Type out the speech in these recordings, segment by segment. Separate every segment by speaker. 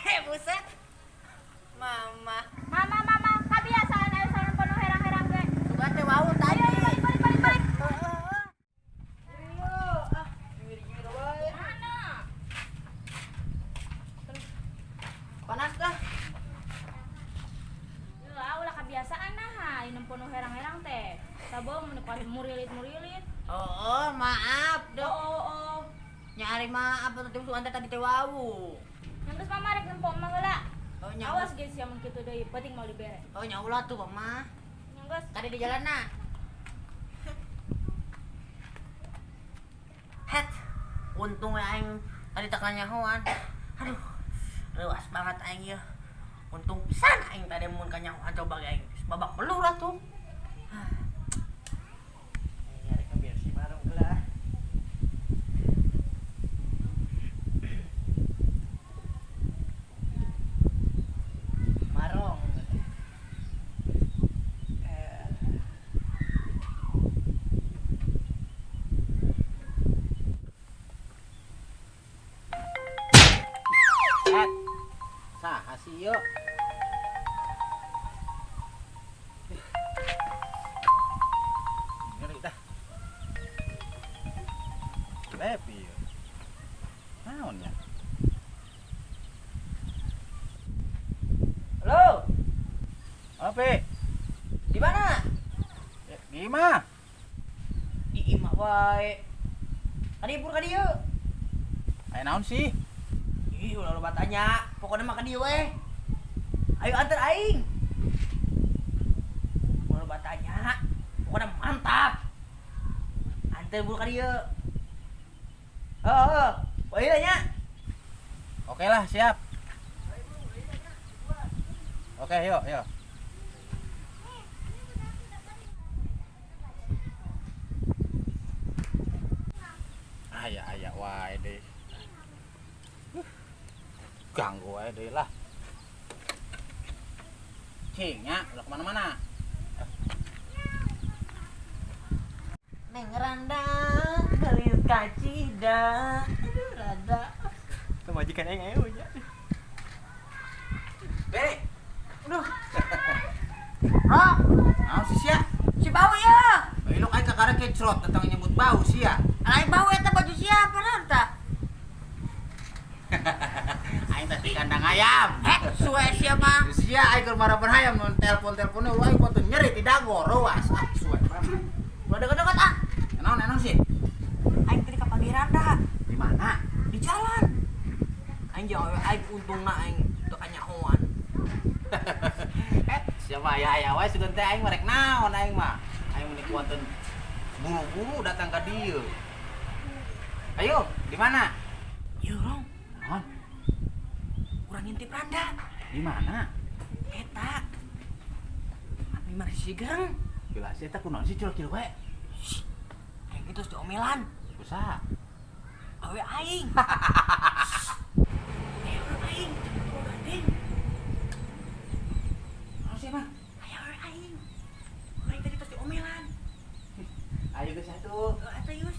Speaker 1: Heh, buset. Mama.
Speaker 2: Mama, mama, kebiasaan ayo sareng penuh herang-herang ge.
Speaker 1: Sugan teh wau tadi.
Speaker 2: Ayo, balik, balik, balik, balik.
Speaker 1: Iya, ah, giri-giri wae.
Speaker 2: Mana?
Speaker 1: Panas dah.
Speaker 2: Ya, ulah kebiasaan nah, ini penuh herang-herang teh. Sabong mun kuat murilit-murilit.
Speaker 1: Oh, maaf,
Speaker 2: Oh,
Speaker 1: dok.
Speaker 2: oh, oh.
Speaker 1: Nyari maaf atuh teh sugan teh tadi teh wau.
Speaker 2: Yang geus mama rek nempo mah heula.
Speaker 1: Oh, nya.
Speaker 2: Awas guys ya mun kitu deui, penting mau dibere.
Speaker 1: Oh, nya ulah tuh, Mama.
Speaker 2: Yang geus.
Speaker 1: Tadi di jalan nah. Het. Untung we aing tadi tak kanyahoan. Aduh. Reuas banget aing ya. Untung pisan aing tadi mun kanyahoan coba ge aing babak belur atuh. Aing arek biar si marung heula. Marong. Eh.
Speaker 3: Et. Saha sih ieu? Ngeri dah. Lepi ieu. Naon nya?
Speaker 1: Halo,
Speaker 3: Apa?
Speaker 1: di mana?
Speaker 3: Gimana?
Speaker 1: Di imah wae. Tadi pur ka dieu.
Speaker 3: Aya naon sih?
Speaker 1: Ih, ulah loba tanya. Pokoknya mah ka dieu we. Ayo antar aing. Ulah loba tanya. Pokoknya mantap. Antar buru ka dieu. Heeh, oh iya nya.
Speaker 3: Oke lah, siap. Oke, yuk, yuk. Aya aya wae deh. Ganggu wae deh lah. Cing nya, ulah kemana-mana.
Speaker 1: Neng randa, gelis kacida. Aduh, randa.
Speaker 4: Tuh majikan aing aya nya.
Speaker 3: Be,
Speaker 1: Aduh. Bro,
Speaker 3: naon sih sia?
Speaker 1: Si bau ya.
Speaker 3: Bailok aing kakara kecrot tentang nyebut bau sia.
Speaker 1: Lain bau eta baju siapa randa?
Speaker 3: Aing teh di kandang ayam.
Speaker 1: Eh, suwe siapa?
Speaker 3: Sia aing keur maraban hayam mun telepon-teleponnya ulah aing kudu nyeri tidak gorowas. Ah, suwe banget.
Speaker 1: Ulah deket-deket ah.
Speaker 3: Naon naon sih?
Speaker 1: Aing tadi ka pagi randa.
Speaker 3: Di mana?
Speaker 1: Di jalan. Aing jeung awewe aing untungna aing teu kanyahoan.
Speaker 3: Eh, siapa aya aya wae sugan teh aing mah rek naon aing mah. Aing mun kuateun buru-buru datang ka dieu. Ayo, di mana?
Speaker 1: Ieu rong,
Speaker 3: Naon?
Speaker 1: urang ngintip randa.
Speaker 3: Di mana?
Speaker 1: Eta. Abi mah si gereng.
Speaker 3: Gila sih eta kunaon sih curug wae.
Speaker 1: Aing ge terus diomelan.
Speaker 3: Usaha.
Speaker 1: Awe aing. Eh, awe aing. Oh, gandeng.
Speaker 3: Naon sih mah?
Speaker 1: Aya awe aing. Aing tadi terus diomelan.
Speaker 3: Ayo geus atuh.
Speaker 1: Heeh, atuh Yus.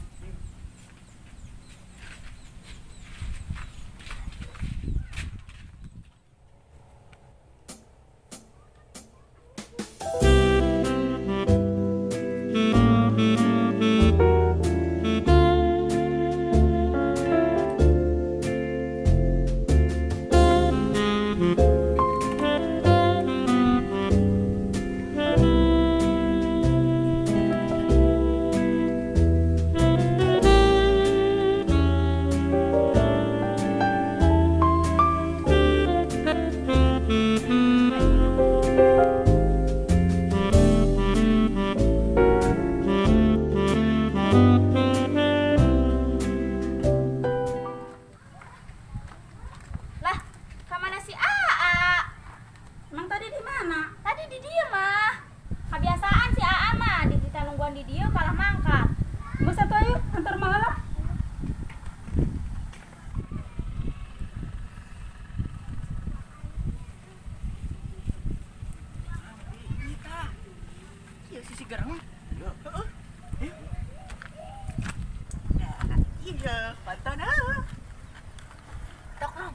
Speaker 1: Ya, pantan ah. Ketok dong.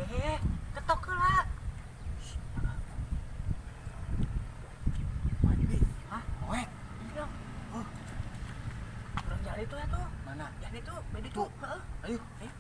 Speaker 1: Eh, ketok heula.
Speaker 3: Hah? Poek.
Speaker 1: Iya. Oh. Urang jalan itu ya tuh.
Speaker 3: Mana?
Speaker 1: Jalan itu, beda tuh. Heeh.
Speaker 3: Ayo.
Speaker 1: Ayo.